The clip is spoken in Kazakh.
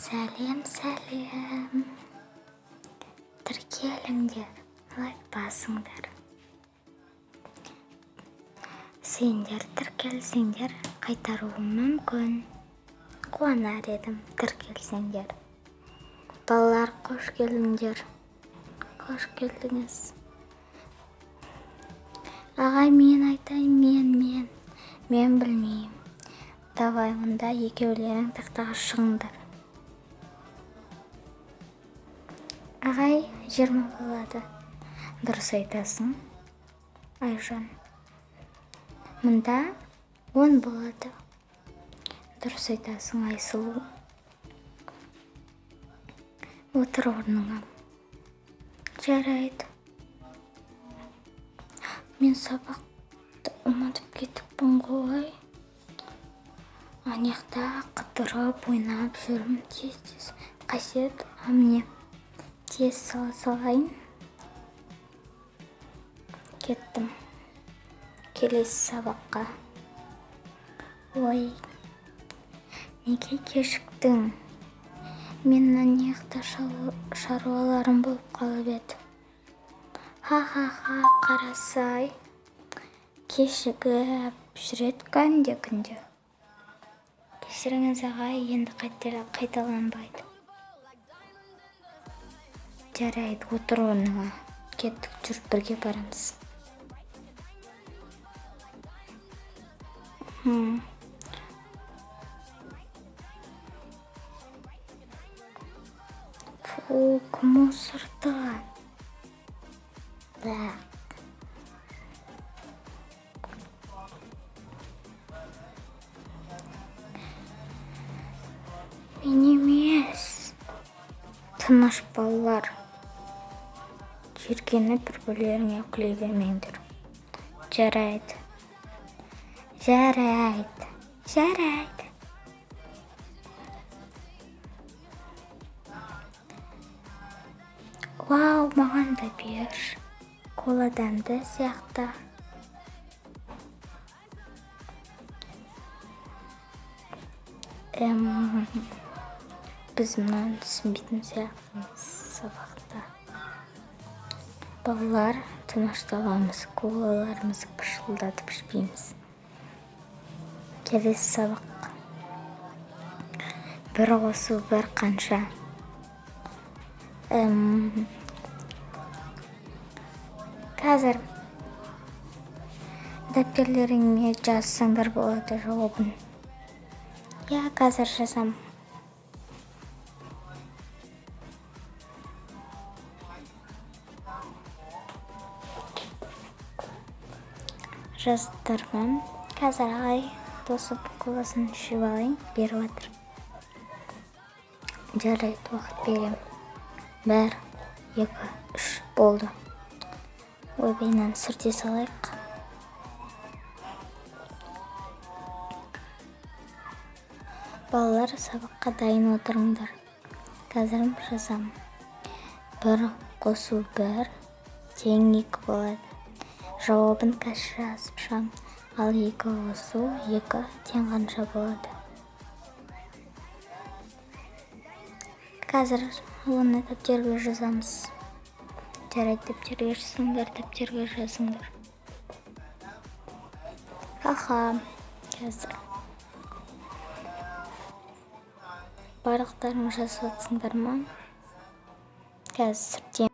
Сәлем, сәлем! Тіркеліңдер, лайк басыңдар. Сендер тіркелсеңдер, қайтаруым мүмкін. Қуанар едім тіркелсеңдер. Балалар, қош келдіңдер. Қош келдіңіз. Ағай, мен айтайын, мен. Мен білмеймін. Давай, онда екеулерің тақтаға шығыңдар. Ағай, 20 болады. Дұрыс айтасың, Айжан. Мында 10 болады. Дұрыс айтасың, Айсұлу. Отыр орныңа. Жарайды. Мен сабақты ұмытып кетіппін ғой. Анаяқта қыдырып ойнап жүрмін. Тез-тез қасиет, а міне тез сала салайын. Кеттім. Келесі сабаққа. Ой, неге кешіктің? Мен анаяқта шаруаларым болып қалып еді. Ха-ха-ха, қарасай. Кешігіп жүреді күнде-күнде. Кешіріңіз, ағай, енді қайталанбайды. Жарайды, отыр орныңа. Кеттік, жүріп бірге барамыз. Фу, кім осырды? Да. Мен емес. Тыныш балалар. Жиіркеніп бір-бірлеріңе күле бермеңдер. Жарайды. Жарайды. Жарайды. Вау, маған да бер. Кола дәмді сияқты. Біз мынаны түсінбейтін сияқтымыз сабақта. Балалар, тынышталамыз, колаларымызды пышылдатып ішпейміз. Келесі сабақ. 1 қосу 1 қанша? Қазір дәптерлеріңе жазсаңдар болады жауабын. Иә, қазір жазам. Жаздырмын. Қазір ағай тосып коласын ішіп алайын, беріп жатыр. Жарайды, уақыт беремін. 1, 2, 3 болды. Ойбай, мынаны сүрте салайық. Балалар, сабаққа дайын отырыңдар. Қазір жазамын. 1 қосу 1 тең 2 болады. Жауабын қазір жазып шығамын. Ал 2 қосу 2 тең қанша болады? Қазір оны дәптерге жазамыз. Жарайды, дәптерге жазсаңдар, дәптерге жазыңдар. Аха, қазір. Барлықтарың жазып жатсыңдар ма? Қазір сүртемін.